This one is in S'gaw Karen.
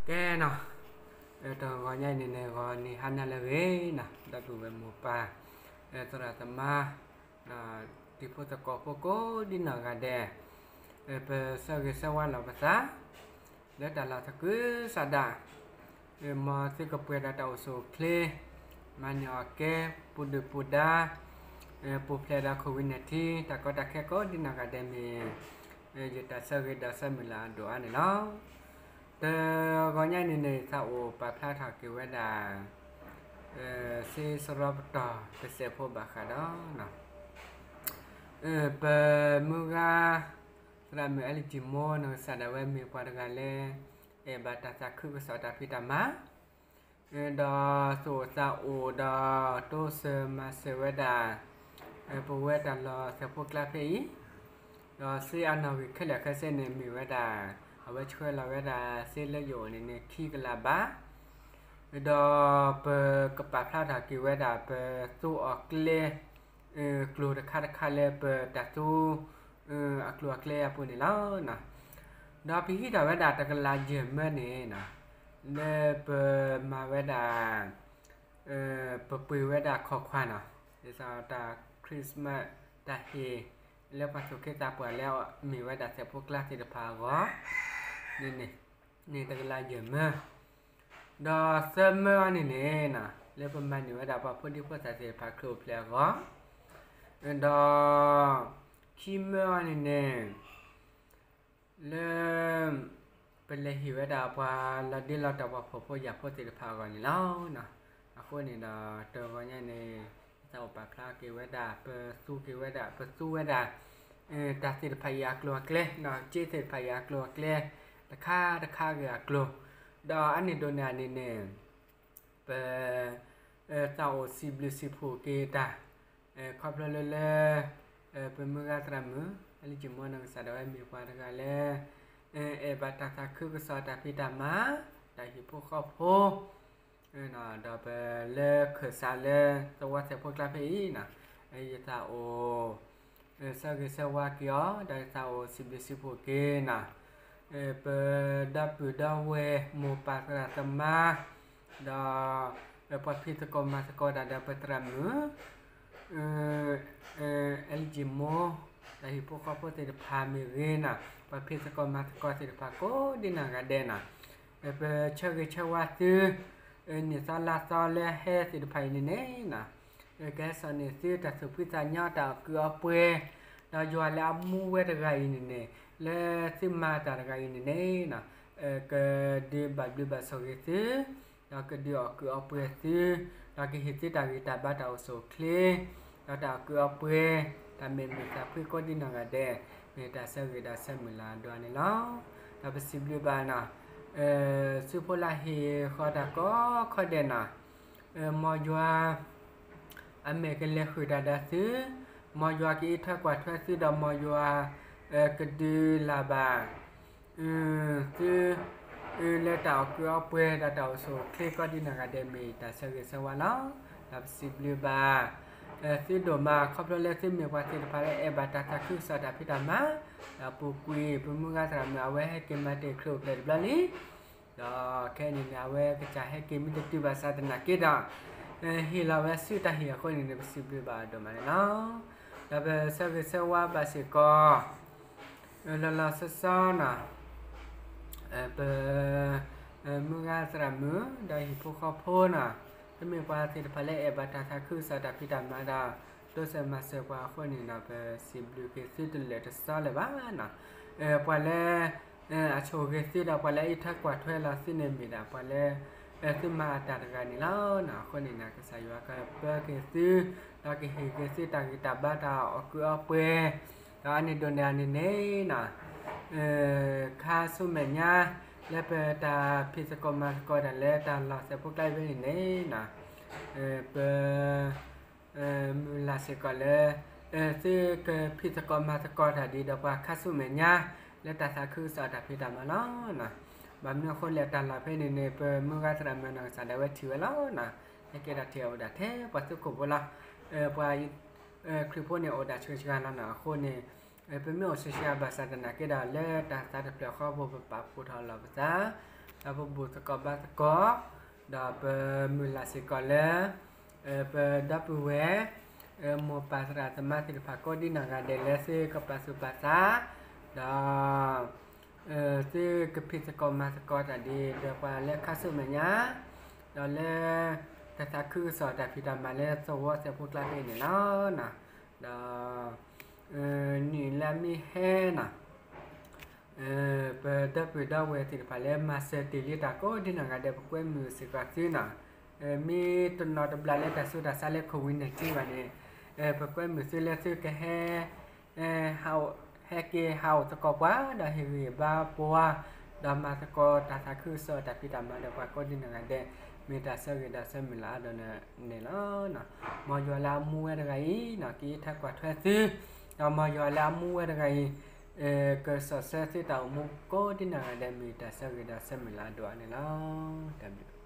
ကဲနီၤ, တဂီၤညါအံၤန့ၣ်န့ၣ် ဂီၤနံၤဟါနၤလၢအဂ့ၤနီၤ, ဒီပုၢ်ဝဲၢ်မိၢ်ပၢ် သရၣ်သမါ တံၤဖိသကိးဖိကိးဒ်နီၢ်ဂၤဒဲး, ပဆၢဂ့ၤဆၢဝါလီၤပသး လၢတၢ်လီၢ်သကုၤဆးဒး, မ်သုကပှဲၤဒီးတၢ်အိၣ်ဆူၣ်အိၣ်ချ့, မၤန့ၢ်အီၣ်ကဲ, ပူၤဒုၣ်ပူၤဒါ, ပူၤဖျဲးဒီး COVID nineteen တၢ်ကီတၢ်ခဲကိးဒ်နီၢ်ဂၤဒဲးမ့ၢ် ယတၢ်ဆၢဂ့ၤဒီးဆၢမုၢ်လၢ်အဒိၣ်အါန့ၣ်လီၤ. တဂီၤညါအံၤန့ၣ်န့ၣ် သးအိၣ်ပာ်ဖျါထီၣ်က့ၤဝဲဒၣ် စ့စရီပတီၢ်တစဲးဖိဘၣ်ဃးဒီး ပမုၢ်ဂၤ သရၣ်မုၣ် အဲလ်ကၠံၣ်မိ နီၢ်ကစၢ်ဒၣ်ဝဲမ့ၢ်ပှၤတဂၤလၢ အဲၣ်ဘၣ်တၢ်သးခုကစီၣ်တၢ်ဖံးတၢ်မၤ ဒီးသူၣ်အိၣ်သးအိၣ်ဒီးတိစၢၤမၤစၢၤဝဲဒၣ် ပဝဲတၢ်လီၢ်စဲးဖိကျါဖဲအံၤ, ဒီးစ့အနီၣ်ဂံၢ်ခဲလၢာ်ခဲဆ့န့ၣ်မ့ၢ်ဝဲဒၣ် အဝဲဆှၢလီၤဝဲဒၣ်စ့လၢယအိၣ်န့ၣ်န့ၣ် ခံကလးဘး ဒီးပကပာ်ဖျါထီၣ်က့ၤဝဲဒၣ် ပသူအီၤကျဲ ကျိၤတခါတခါလၢပတၢ်သူ အကျိၤအကျဲအပူၤန့ၣ်လီၤ. ဒီးပဟံးထီၣ်ဝဲဒၣ်တကလးယဲၢ်မၢန့ၣ် လၢပမၤဝဲဒၣ် ပပှ့ၤဝဲဒၣ်ခီၣ်ခွါနီၤ, ဒ်သိးတၢ် Christmas တၢ်ဟ့ၣ် လၢပှၤသူၣ်က့သးပှၢ်လၢမ့ၢ်ဝဲဒၣ်စဲးဖိကျါသ့ၣ်တဖၣ်အဂီၢ် န့ၣ်တကလးယဲၢ်မၢ, ဒီးသၢမၢအံၤန့ၣ်န့ၣ် လၢပမၤန့ၢ်ဝဲဒၣ်ပှၤဖိဒံဖိသၣ်သ့ၣ်တဖၣ်ခရံာ်အိၣ်ဖျဲၣ်အဂီၢ်, ဒီးခံမၢအံၤန့ၣ်န့ၣ် လၢ ပလဲၤဟ့ၣ်ဝဲဒၣ်ပှၤလီၤဒ့လီၤတီၤ ပှၤဖှီၣ်ဖိယာ်ဖိသ့ၣ်တဖၣ်အဂီၢ်န့ၣ်လီၤ. အဃိန့ၣ်ဒီး တဂီၤညါန့ၣ် ယသးအိၣ်ပာ်ဖျါက့ၤဝဲဒၣ် ပသူက့ၤဝဲဒၣ် ပသူဝဲဒၣ် တၢ်သ့ၣ်တဖၣ်အံၤအကျိၤအကျဲ, စ့သ့ၣ်တဖၣ်အံၤအကျိၤအကျဲ တခါတခါဂ့ၤအကျိၤ, ဒီးအါန့ၢ်ဒိးန့ၢ်အန့ၣ်န့ၣ် ပ သးအိၣ်စံးဘျုးစံးဖှိၣ်က့ၤတၢ် ခီဖျိလၢလၢ ပမုၢ်ဂၤသရၣ်မုၣ် အဲလ်ကၠံၣ်မိ နီၢ်ကစၢ်ဒၣ်ဝဲမ့ၢ်ပှၤတဂၤလၢ အဲၣ်ဘၣ်တၢ်သးခုကစီၣ်တၢ်ဖံးတၢ်မၤ တၢ်ဟံၣ်ဖိဃီဖိ ဒီးပလၢခၢၣ်စးလၢသဝီသဲးဖိကျါဖဲအံၤနီၤ, ယသးအိၣ် ဆၢဂ့ၤဆၢဝါက့ၤအီၤ ဒီးယသးအိၣ်စံးဘျုးစံးဖှိၣ်က့ၤနီၤ ပဒီပုၢ်ဒီဝဲၢ်မိၢ်ပၢ်သရၣ်သမါ ဒီး ပှၤဖံးသကိးမၤသကိးတၢ်ဒီးပသရၣ်မုၣ် အဲလ်ကၠံၣ်မိ ဒီးဟံၣ်ဖိဃီဖိသ့ၣ်တဖၣ်မ့ၢ်ဂ့ၤနီၤ, ပှၤဖံးသကိးမၤသကိးသ့ၣ်တဖၣ်ကိးဒ်နီၢ်ဂၤဒဲးနီၤ, ပဆၢဂ့ၤဆၢဝါသု နံၣ်သီလါသီလၢဟဲသ့ၣ်တဖၣ်အံၤန့ၣ်န့ၣ် ကဟဲစိာ်န့ၢ်သုတၢ်သူၣ်ဖှံသးညီ တၢ်အီၣ်ကုးအီပှဲၤ, ဒီးယွၤလၢအမူဝဲတဂၤအံၤန့ၣ်န့ၣ် လၢသုမၤတၢ်တဂၤအံၤန့ၣ်န့ၣ် ကဒုးဘၣ်ဘျုးဘၣ်ဆိၣ်ဂ့ၤသု ဒီးကဒုးအီၣ်ကုးအီပှဲၤသု, ဒီးကဟ့ၣ်သုတၢ်ဂံၢ်တၢ်ဘါတၢ်အိၣ်ဆူၣ်အိၣ်ချ့, ဒီးတၢ်အီၣ်ကုးအီပှဲၤ, တၢ်မဲာ်မုာ်သးဖှံကိးဒ်နီၢ်ဂၤဒဲး, မ့ၢ်တၢ်ဆၢဂ့ၤဒီးဆၢမုၢ်လၢ်ဒိၣ်န့ၣ်လီၤ. ဒီးပစံးဘျုးဘၣ်နီၤ, သုဖိလၢဟ့ၣ်ဃီတၢ်ကိးခီဒဲးနီၤ, မ်ယွၤ အမဲာ်ကလဲၤဃုာ်တၢ်ဒီးသု, မ်ယွၤကအံးထွဲကွၢ်ထွဲသုဒီးမ်ယွၤ ကဒုးလၢ်ဘၣ် သု လၢတၢ်အီၣ်ကုးအီပှဲၤဒီးတၢ်အိၣ်ဆူၣ်အိၣ်ချ့ကိးဒ်နီၢ်ဂၤဒဲး မ့ၢ်တၢ်ဆၢဂ့ၤဆၢဝါလီၤ. ဒီးပစံးဘျုးဘၣ် သုဒိၣ်မး ခီဖျိလၢသုမ့ၢ်ပှၤသ့ၣ်တဖၣ်လၢအဲၣ်ဘၣ်တၢ်သးခုကစီၣ်တၢ်ဖံးတၢ်မၤ, ဒီးပူၤကွံာ်ပမုၢ်ဂၤသရၣ်မုၣ် အဝဲဟဲက့ၤမၤတ့ၢ်ခရံာ်အိၣ်ဖျဲၣ်တဘျီလံ ဒီးခဲအံၤန့ၣ်န့ၣ် အဝဲကစၢ်ဟဲက့ၤမ့ၢ်တတုၤဘၣ်ဆၣ်သနာ်က့ဒီး ဟ့ၣ်လီၤဝဲဆူတၢ်ဟ့ၣ်အဃိန့ၣ်န့ၣ် ပစံးဘျုးဘၣ်အီၤဒိၣ်မးန့ၣ်လီၤ. ဒီးပဆၢဂ့ၤဆၢဝါဘၣ်စ့ၢ်ကီး လီၤလီၤဆီဆီနီၤ ပ မုၢ်ဂၤသရၣ်မုၣ် ဒီးဟံၣ်ဖိဃီဖိနီၤ, သုမ့ၢ်ပှၤသ့ၣ်တဖၣ်လၢအဲၣ်ဘၣ်တၢ်သးခုကစီၣ်တၢ်ဖံးတၢ်မၤဒီး တိစၢၤမၤစၢၤပှၤအဃိန့ၣ်ဒီး ပစံးဘျုးက့ၤသုတလၢာ်တစီလၢၤဘၣ်နီၤ. ပှၤလၢ အဆိၣ်ဂ့ၤသုဒီးပှၤလၢအံးထွဲကွၢ်ထွဲလီၤသုန့ၣ်မ့ၢ်ဒၣ်ပှၤလၢ သုမၤအတၢ်တဂၤန့ၣ်လီၤ. အဃိန့ၣ်န့ၣ် ကစၢ်ယွၤကပၢက့ၤသု ဒီးကဟ့ၣ်က့ၤသုတၢ်ဂံၢ်တၢ်ဘါတၢ်အီၣ်ကုးအီပှဲၤ, ဒီးအါန့ၢ်ဒိးန့ၢ်အန့ၣ်န့ၣ်နီၤ ခါဆူမဲာ်ညါ လၢပတၢ်ဖံးသကိးမၤသကိးတၢ်လၢတၢ်လီၢ်စဲးဖိကျါဖဲန့ၣ်န့ၣ်နီၤ ပ မုၢ်လၢ်စ့ၢ်ကီးလၢ သုကဖံးသကိးမၤသကိးတၢ်ဒ်ဒီးပှၤခါဆူမဲာ်ညါ လၢတၢ်သးခုကစီၣ်တၢ်ဖံးတၢ်မၤလီၤ. ဘၣ်မနုၤအဃိလဲၣ် တၢ်လီၢ်ဖဲန့ၣ်န့ၣ် ပမုၢ်ဂၤသရၣ်မုၣ်နီၢ်ကစၢ်ဒၣ်ဝဲထံၣ်ဝဲလီၤ. ဟဲကဲထီၣ်ထံၣ်အိၣ်ဒၣ်ထဲပှၤသူခိၣ်ဖိလီၤ. ပှၤခရံာ်ဖိန့ၣ်အိၣ်ဒၣ်ဆှၢဆှၢလီၤနီၤ. အဃိန့ၣ် ပမ့ၢ်အိၣ်ဆှၢဆှၢဘၣ်ဆၣ်သနာ်က့ဒီး လၢတၢ်သးတဖျၢၣ်ဃီပူၤ ပပာ်ဖှိၣ်ထီၣ်လီၤပသး ဒီးပဘူၣ်သကိးဘါသကိး, ဒီးပမုၢ်လၢ်စ့ၢ်ကီးလၢ ပဒီပုၢ်ဝဲၢ် မိၢ်ပၢ်သရၣ်သမါသ့ၣ်တဖၣ်ကိးဒ်နီၢ်ဂၤဒဲးလၢသုကပာ်သူၣ်ပာ်သး, ဒီး သုကဖံးသကိးမၤသကိးတၢ်ဒ်ဒီးပှၤလၢခါဆူမဲာ်ညါ, ဒီးလၢ တၢ်သးခုကစီၣ်တၢ်ဖံးတၢ်မၤလၢသဝီသဲးဖိကျါဖဲန့ၣ်လီၤ. ဒီး နံၣ်လၢအမ့ၢ်ဟဲနီၤ ပဒီပုၢ်ဒီဝဲၢ်သ့ၣ်တဖၣ်လၢမၤစၢၤတ့ၢ်လံတၢ်ကိးဒ်နီၢ်ဂၤဒဲး ပကွဲမုာ်စ့ၢ်ကီးသုနီၤ, မ့ၢ်တနီၤတဘျီလၢတၢ်ဆူးတၢ်ဆါလၢ COVID nineteen ဘၣ်န့ၣ်, ပကွဲမုာ်သုလၢသုကဟဲ ဟဲက့ၤဟးအိၣ်သကိးပှၤ ဒီးဟ့ၣ်ဂံၢ်ဘါပှၤ, ဒီးမၤသကိးတၢ်သးခုကစီၣ်တၢ်ဖံးတၢ်မၤဒီးပှၤကိးဒ်နီၢ်ဂၤဒဲး, မ့ၢ်တၢ်ဆၢဂ့ၤဒီးဆၢမုၢ်လၢ်အါဒီးန့ၣ်လီၤ. မ်ယွၤလၢအမူဝဲတဂၤအံၤနီၤ က့ၤထၢကွၢ်ထွဲသု, ဒီးမ်ယွၤလၢအမူဝဲတဂၤအံၤ ကစီၣ်ဆၢသုတၢ်အိၣ်မူကိးဒ်နီၢ်ဂၤဒဲး မ့ၢ်တၢ်ဆၢဂ့ၤဒီးဆၢမုၢ်လၢ်အါဒီးန့ၣ်လီၤ. တၢ်ဘျုး